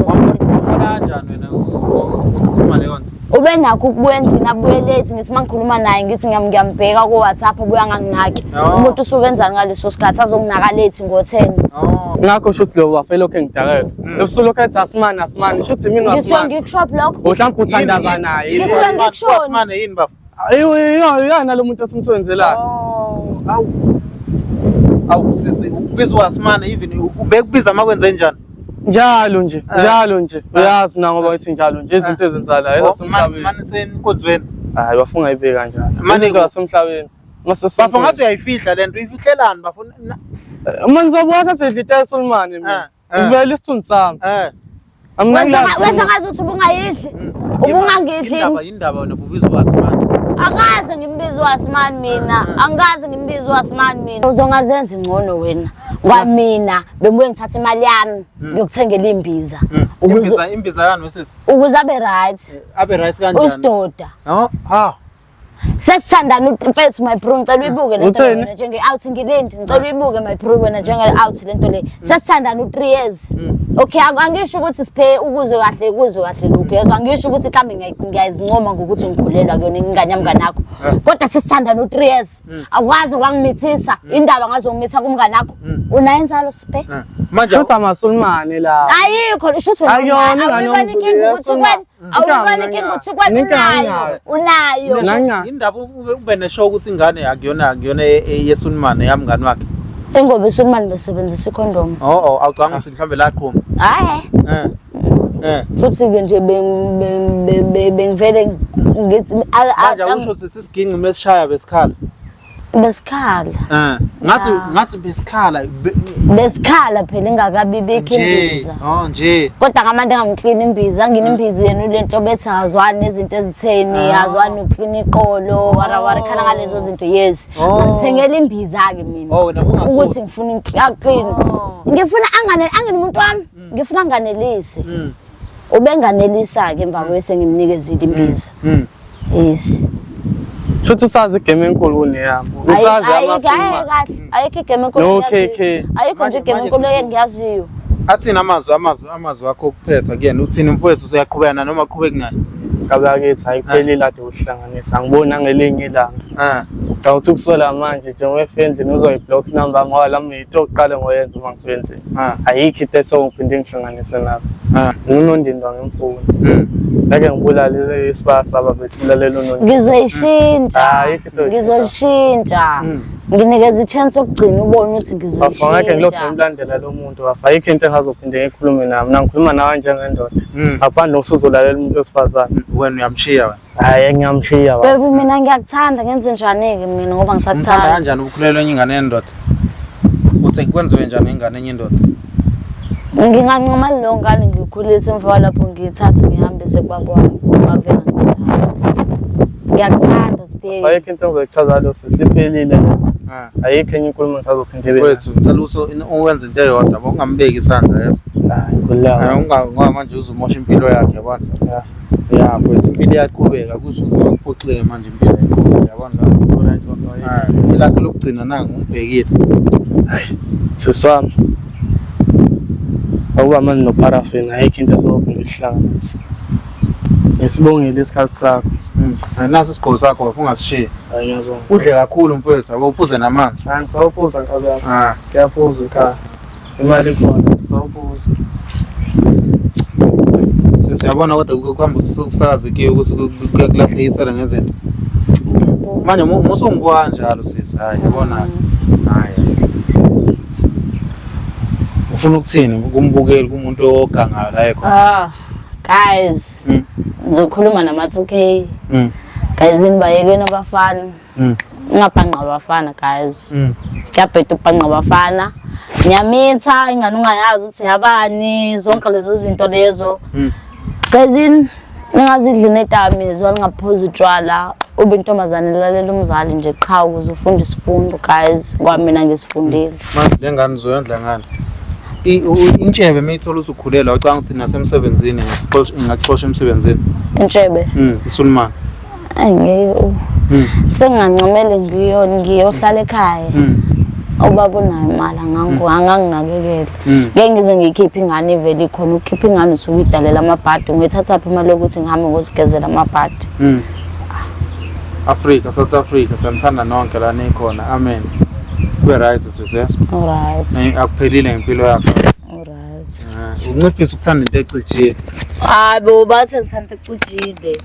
Wambona kanjani wena ukhuluma leyo nto? ube nakho ukubuya endlini abuye late ngithi uma ngikhuluma naye ngithi ngiyambheka ku-WhatsApp abuye anganginaki No. umuntu usuke enzani ngaleso sikhathi azonginaka late ngo-10 Oh. Ngakho shuthi lo wafe lokho engidakela. Ebusuku lokho ethi asimane asimane shuthi mina ngisuke asimane. ngikushop lokho Mhlawumbe uthandaza naye. Ngisuke ngikushoni. Wasimane yini bafo? Ayo yana lo muntu esimsebenzelayo. Oh, awu. Awu sisi ubizwa wasimane even ubekubiza makwenze njani? Njalo nje, njalo nje. Uyazi na ngoba uthi njalo nje izinto ezenzakalayo ezasemhlabeni. Manje senkonzweni. Hayi bafunga ibeke kanjalo. Manje Izinto zasemhlabeni. Mase Bafo ngathi uyayifihlala lento, uyifihlelani bafo? Uma ngizobuka sathi idla isulumane mina. Ngivela isithunzi sami. Eh. Wenza ngazuthi ubungayidli ubungangidli Indaba indaba wena ubizwa wasimane. Angikaze ngimbize uAsmani mina. Angikaze ngimbize uAsmani mina. Uzongazenza ingcono wena. Kwamina bengibuye ngithatha imali yami ngiyokuthengela imbiza. Ukuze Imbiza imbiza yani wesisi? ukuze abe right. Abe right kanjani? Usidoda. No? Ha. Sesithandana mfethu my bro ngicela uyibuke lento Uthini? wena njenge out ngilindi ngicela uyibuke my bro wena njenge out lento le. Sesithandana u3 years. Okay angisho ukuthi siphe ukuzwe kahle ukuzwe kahle lokhu yezwa angisho ukuthi mhlambe ngiyazincoma ngokuthi ngikhulelwa kuyona ingane yamngane yakho. Kodwa sesithandana u3 years. Akwazi wangimithisa indaba ngazongimitha kumngane wakho. Unayo inzalo siphe? Eh. Manje Futhi amasulumane la. Ayikho shuthi wena Akuyona ingane awuyibona inkinga yomZulu, ukuthi kwena awuyibona inkinga ukuthi kwena unayo unayo. Nanya. indaba ube neshow ukuthi ingane akuyona akuyona yesunimane yamngani wakhe. Ingoba isulumane besebenzisa ikhondomu. Oh oh awucanga ukuthi mhlambe laqhuma. Hayi. Eh. Eh. Futhi-ke nje bengivele ngithi Manje awusho sisiginci mesishaya besikhala. Besikhala. Eh. Ngathi ngathi besikhala Besikhala phela ingakabi bikho nje. imbiza. Oh nje. Kodwa ngamanje ngamklina imbiza, angina imbiza yena ulento bethi azwani nezinto ezitheni, azwani nokuklina iqolo, wara wara khala ngalezo zinto yes. Oh. Ngithengela imbiza ke mina. Oh, wena ubungasuthi. Ukuthi ngifuna akline. Ngifuna angane angene umuntu wami, ngifuna anganelise. Ubenganelisa ke emva kwese ngimnikezile imbiza. Yes. Shuthi usazi igame enkulu kuneyami. Usazi Ayikho amasulumane. kahle. Ayikho igame enkulu No, engiyaziyo. KK. Ayikho nje igame Manje enkulu sisi- engiyaziyo. Athini amazwi amazwi amazwi akho okuphetha kuyena uthini mfowethu usuyaqhubeka na noma aqhubeki naye? Ngabe akithi ayiphelile ade ukuhlanganisa. Angiboni nangelinye ilanga. Eh. Awuthi ukuswela manje nje ngefika endlini uzoyiblock inamba yami ngoba lami into yokuqala ngoyenza uma ngifika endlini. Ayikho into esongiphinde ngihlanganise nazo. Unondindwa ngimfuni. Ngeke ngibulale isibaya saba besibulalela unondindwa. Ngizoyishintsha. Ayikho into oyishintsha. Ngizoshintsha. Nginikeza i-chance yokugcina ubone ukuthi Bafo ngeke ngilokhu ngizoyishintsha. ngimlandela lo muntu bafo. Ayikho into engazophinde ngikhulume naye. Mina ngikhuluma nawe njengendoda. Ngaphandle usuzolalela umuntu wesifazane. Wena uyamshiya wena. Hayi ngiyamshiya bafo. Baby mina ngiyakuthanda ngenze njani-ke mina ngoba Umthanda ngisakuthanda. kanjani ukukhulelwa enye ingane yendoda? Uthi kwenziwe njani ingane enye indoda? Ngingancoma leyo ngane ngiyikhulise emva kwalapho ngiyithathe ngihambise kubaba wami ngoba vele ngikuthanda. Ngiyakuthanda Siphe. Ayikho into engizoyichaza lo sisi iphelile. Ayikho enye inkulumo engisazophinde ibe. Mfowethu ngicela uso uwenze into eyodwa yabo ungambeki isandla yezo. Hayi khululeka. Unga ngoba manje uzomosha impilo yakhe yabona. Yeah. Ya mfowethu impilo iyaqhubeka kusho ukuthi wakuphoxile manje impilo iyaqhubeka yabona. Alright bafo. Ah, ilakhe lokugcina nangu umbhekile. Hayi sisi wami. Akuba manje noparafini ayikho into ezophinde ihlanganise. Ngisibongile isikhathi sakho. Nasi isigqoko sakho bafo ungasishiyi. Hayi ngiyabonga. Udle kakhulu mfowethu yabo uphuze namanzi. Hayi ngisawuphuza nkabi yami. Ah. Ngiyaphuza ekhaya. Imali ikhona ngisawuphuza. Sisi yabona kodwa kuhamba usazi ke ukuthi kuyakulahlekisela ngezinto. Manje musungibuka kanjalo sisi hayi yabona. Hayi. Ufuna ukuthini kumbukeli kumuntu ogangayo la ekhona? Ah, guys. Ngizokhuluma nama 2K. Guys nibayekeni abafana. Ungabhanqa abafana guys. Kuyabheda ukubhanqa abafana. Ngiyamitha ingane ungayazi ukuthi yabani zonke lezo zinto lezo. Guys ningazidli nedakamizwa ningaphuzi utshwala ube intombazane lalela umzali nje qha ukuze ufunde isifundo guys ngoba mina ngisifundile. Manje le ngane uzoyondla ngani? Intshebe meyithola usukhulelwa ucanga ukuthi nasemsebenzini ingakuxosha emsebenzini. Intshebe. Isulumane. Angeke. Sengingancamele ngiyohlala ekhaya. Ubaba unayo imali anganginakekela. Ngeke ngize ngiyikhiphe ingane ivele ikhona ukukhipha ingane usuke uyidalela amabhadi ngiyithathaphi imali yokuthi ngihambe ngozigezela amabhadi. Africa, South Africa, sanithanda nonke la nikhona. Amen. Kube right sisi. Alright. Akuphelile ngempilo yakho. Alright. Unciphise ukuthanda into ecijile. Hayi bo bathe ngithanda ecijile.